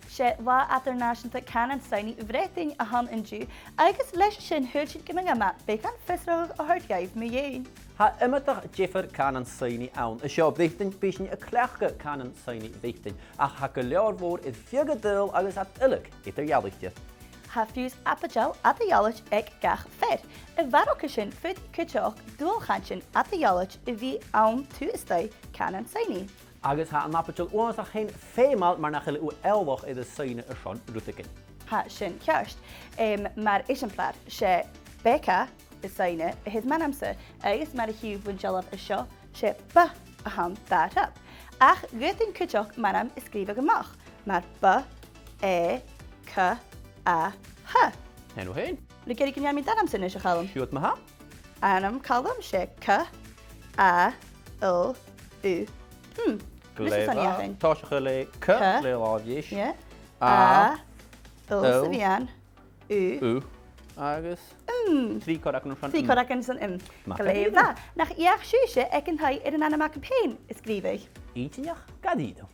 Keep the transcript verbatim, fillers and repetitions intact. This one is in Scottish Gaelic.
'S e Latha Eadar-nàiseanta Cànan Soidhne Bhreatainn a th' ann an-diugh, agus leis sin shaoil sinn gum biodh e math beagan fiosrachadh a thoirt dhuibh mu dheidhinn. Tha iomadach diofar cànan soidhne ann an seo a Bhreatainn, bidh sinn a' cleachdadh cànan soidhne Bhreatainn, ach tha gu leòr mhòr air feadh an t-saoghail agus iad uile eadar-dhealaichte. Tha fiù 's aibidil eadar-dhealaichte aig gach fear. A bharrachd air sin, faodaidh cuideachd dualchainntean eadar-dhealaichte a bhith ann taobh a-staigh cànan soidhne. Agus tha an aibidil uabhasach fhèin feumail mar nach eil thu eòlach air an soidhne airson rudeigin. Tha sin ceart. Em, mar eisimpleir, 's e Becca an soidhne a th' air m' ainm-sa, agus mar a chì thu bhon dealbh an seo, 's e B a th' ann dà thrup. Ach dh'fhaodainn cuideachd m' ainm a sgrìobhadh a-mach, mar B, E, C, A, H. Sin thu fhèin. An cuir thu gu dearbh d' ainm-sa a-nis, a Chaluim? Siuthad ma-thà. Ainm Calum, 's e C, A, L, U, M. Glè mhath. Tòisichidh le C, C le làmh dheas. Yeah. A, A, L, L, sa mheadhan, U. U. Agus M. Trì corragan airson M. Trì corragan airson M. Math fhèin. Glè mhath. Nach fheuch sibhse aig an taigh air an ainm agaibh fhèin a sgrìobhadh? Inntinneach, gu dearbh.